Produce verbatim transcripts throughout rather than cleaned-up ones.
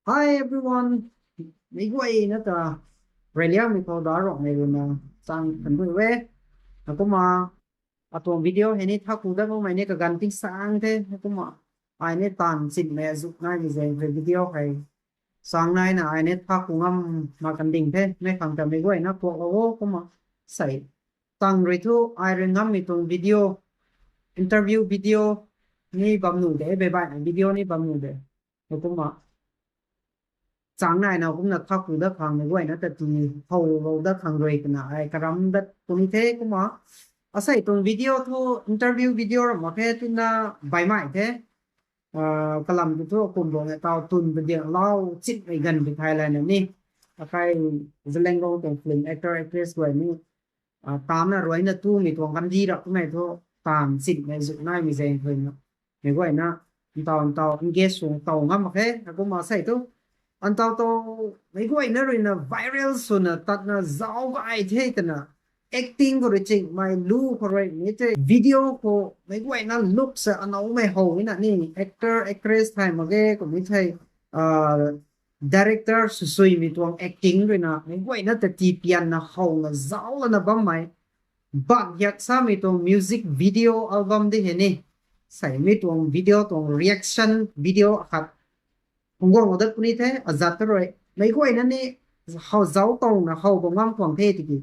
Hi everyone. Mei guayna ta raliangmei khou da rok mei runa chang kan dui we. Akuma atuang video hei ni thaku dat bam mei ni kaganv ting sang the. Akuma ai ni tan chin mei azuk nai mi zeng hei video hei sang nai na ai ni thaku ngam ma kan ding the. Mei khang ta mei guayna puak lo kuma sei tang rui thu ai rui ngam mi tuang video, interview video ni bam nu de, beibai video ni bam nu de. Kumna chang nai na kumna thaku dat khang mei guayna ta ti hou lo dat khang rui kana ai karam dat puni the kumna. Asei tuang video thu interview video ram mak khe tina baimai the. Ah, kalam tu thu kum bang e tau tun badiang lau chit mei ganv bi thai lana ni. Akai Zeliangrong tuang film actor actress guay ni, ah, tamna ruina tu mi tuang kandi rak mei thu tan chin mei zuk nai mi zeng thuina. Mei guayna ntau ntau engage sung tau ngam mak khe, akumna sei tu. Ntau tau mei guayna ruina viral swna tatna zauc gay the twna acting khou rui ching mei lu khou rui ni the video khou mei guayna look sa anow mei how ina ni actor actress thai mak ge kum ni thei, ah, director swsui mi tuang acting ruina mei guayna ta ti pianna howna zauc lana bam mei. Bak hiak sa mi tuang music video album di hei ni. Sei mi tuang video tuang reaction video akhat. Hung guang lo dat puni the, azat ta rui. Mei guayna ni how zauc tau na how bam ngam tuang the tiki.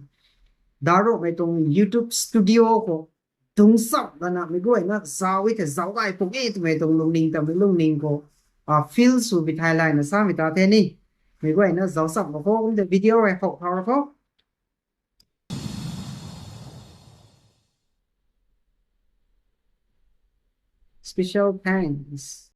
Da rok mei tuang YouTube studio khou tung sam lana mei guayna zauc i the zauc gay pung e twmei tuang lungning ta mei lungning khou, ah, feel sw bi thai lana sa mi ta the ni. Mei guayna zauc sam lo khou, um de video hei how how lo khou. Special thanks.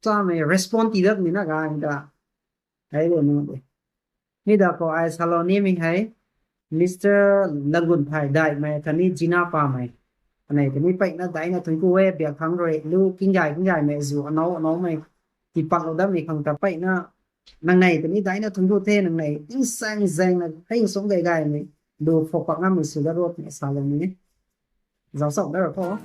Chamei respond ti dat mi na ga ta. Hei lo nu de. Mi da khou ai salou nimei hei Mister Lagun Thai daihmei khatni Jina Pamei. Anei tei ni peyna daihna thunc ku e, biak khang rui lu kinggay kinggay mei zu anow anow mei. Tipat lou dat mi khang ta peyna nang nei tei ni daihna thunc ku the, nang nei ting sang zang na hei sung gay gay mei. Lu phok pak ngam mei sw dat rot mei salou ni. Zauc sau dat ra khou.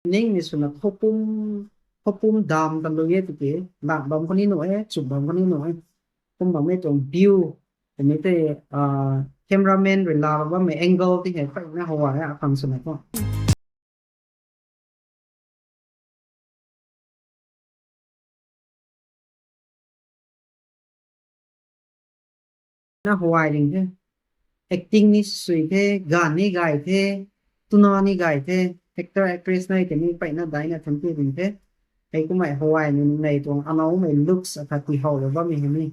Ning ni swna khopum, khopum dam ta lu e tiki, lak bam khou ni nu e, chuk bam khou ni nu e. Kum bam e tuang view, tei ni tei, ah, cameraman rui la bam e angle ti hei peyna how e, akhang swna khou. Na how ai ding the. Acting ni sui the, gan ni gay the, tuna ni gay the, actor actress nai tei ni peyna daihna thunc ku ding the. Hei kumei how ai ni nei tuang anow mei looks akhat ti how lo bam mi hei ni.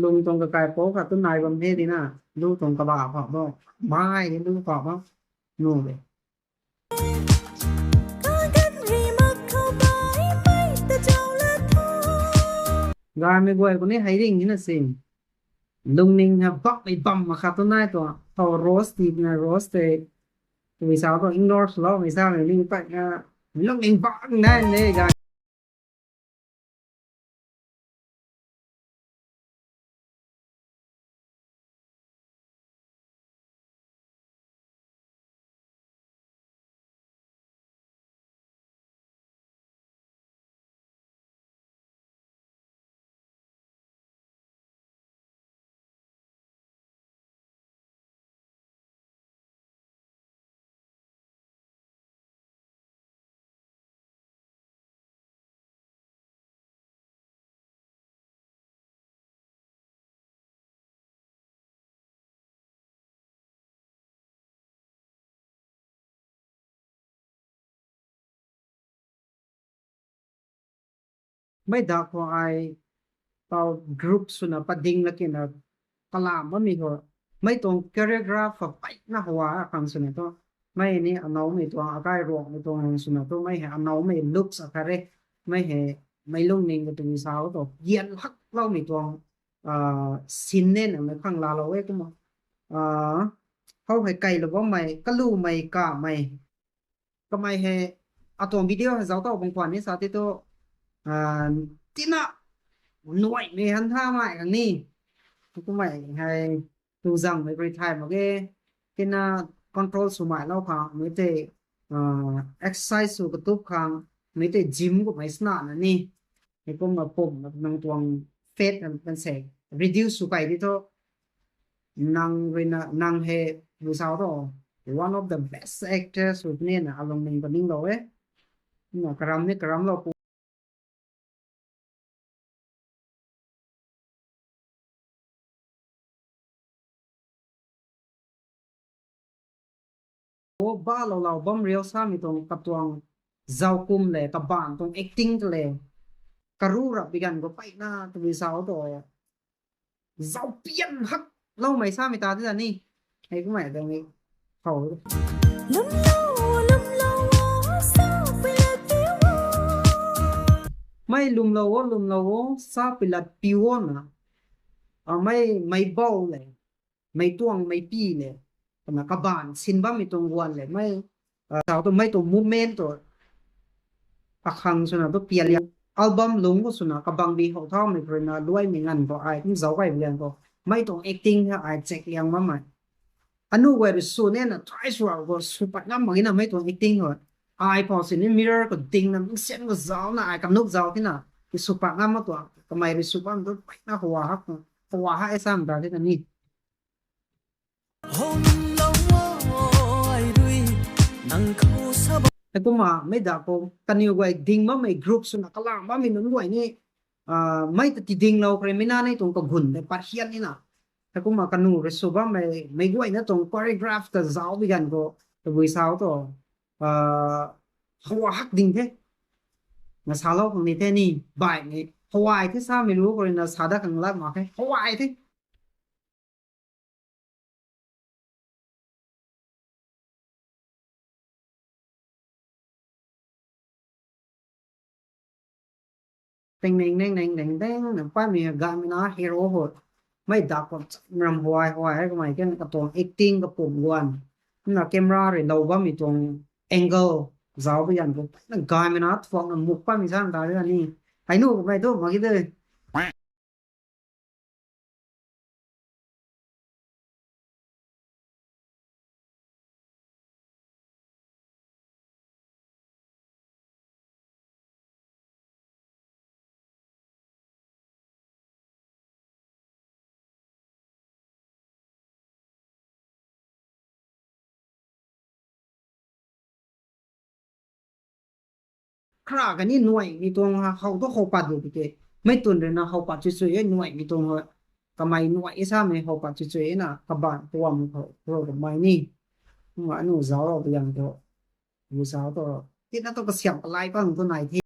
Lung tuang kakai pou khat tu nai bam the di na, lu tuang kaba khou bo, mai di lu khou bo, nu de. Gaymei guay khou ni hei ring ni na sing. Lungning ha bak mei bam ma khat tu nai tuang. Thow roast ti na roast te. Tui sa tuang ignore swlou mei sa mei ling pat na. Lungning bak nai ne ga. Mei dak khou ai tau group swna pading lakina kalam bammei khou, mei tuang choreograph khou peyna hua akhang swna tu, mei ni anoumei tuang akai ruangmei tuang hang swna tu, mei hei anoumei looks akhat re, mei hei mei lungning ka tui sau tu gian hak loumei tuang sin ne nang na khang laalou e kumna. Hou hei kailou bammei, kalumei, kamei, kamei hei atuang video hei zauc tau bang khwan ni sa ti tu, tina nuaimei han tha mai khang ni, kumei hei tu zangmei rui thay mak ge, tina control sw mai lou khang, mei tei exercise sw katup khang, mei tei gym kummei sna na ni, hei kumna pum nang tuang fat kan se reduce sw kai di thu, nang ruina nang hei, bu sau tu, one of the best actors sw puni na alungning kaningdau e. Na karam ni karamlou pu o, baloulou bam riu samei tuang katuang zauc kum le, kabaanc tuang acting le, karu rap bi ganv khou peyna tabui sau tu, zauc pian hak loumei samei ta ti ta ni, hei kumei tuang ni, khou mei lumlou o, lumlou o, sa pilat pi o na, mei, mei bou le, mei tuang, mei pi le, kumna kabaanc sin bammei tuang guan le, mei, sau tu mei tuang movement tu akhang swna tu pian liang album lungc khou swna kabang bi how thaumei khou ruina luaimei nganv khou ai kum zauc kai bi ganv khou, mei tuang acting hei ai check liang bammei. Anu guay rui sw nina try sw khou sw pat ngam mak na mei tuang acting khou. Ai pou sini mirror khou dingna mingsian khou zaucna ai kanuk zauc tina, i sw pat ngam mak tuang kamei rui sw bam tu peyna hua hak, hua hak e sam ta ti ta ni. Heikumna mei dak khou kaniw guay ding bammei group swna kalam bammei nunc guay ni, mei ta tidinglou khou rui mei na nei tuang kagun tei pat hian nina. Heikumna kanu rui sw bammei mei guayna tuang choreograph ta zauc bi ganv khou, tabui sau tu, hua hak ding the. Na salou khang ni the ni, baihmei huay the samei lu khou ruina sa dat khang lat mak khe, huay the. Ting ning ning ning ning ding nang patmei gaymei na hero hut. Mei dak khou ram huay huay hei kamei ken katuang acting kapum guan, na camera rui lou bammei tuang angle zauc bi ganv khou peyna gaymei na thuakna muk patmei sa ta ni. Hei nu kamei tu mak ki de. Khra kani nuaimei tuang how tu how pat du tike. Mei tun ruina how pat chui chui e nuaimei tuang hou. Kamei nuai e samei how pat chui chui e na kabaanc tuam khou rou kamei ni. Kumna anu zauclou tu yang tu, bu sau tu, tina tu kasiam kalai pang tu nai the.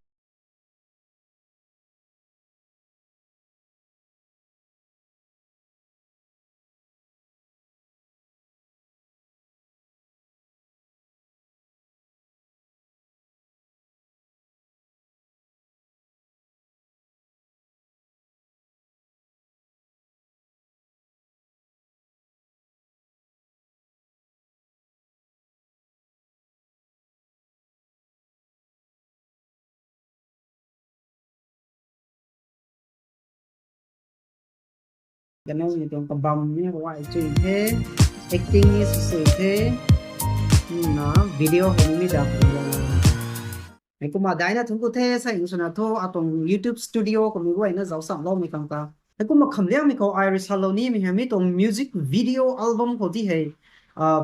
Kanow ni tuang kabam ni huay chui the, acting ni sw sw the, na video hei ni da. Heikumna daina thunc ku the, sa swna thu atuang YouTube studio khou mei guayna zauc samloumei khang ta. Heikumna khamliangmei khou ai rui salou nimei hei mi tuang music video album khou ti hei,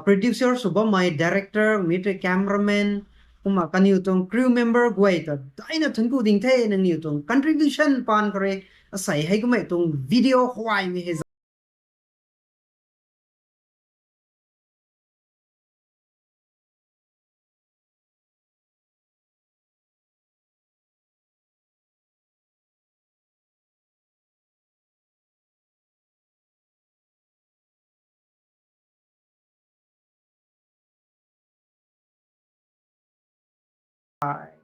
producer sw bammei, director, mi tei cameraman, kumna kaniw tuang crew member guay ta daina thunc ku ding the, nangniw tuang contribution paan khou rui asei hei kummei tuang video huaymei hei hei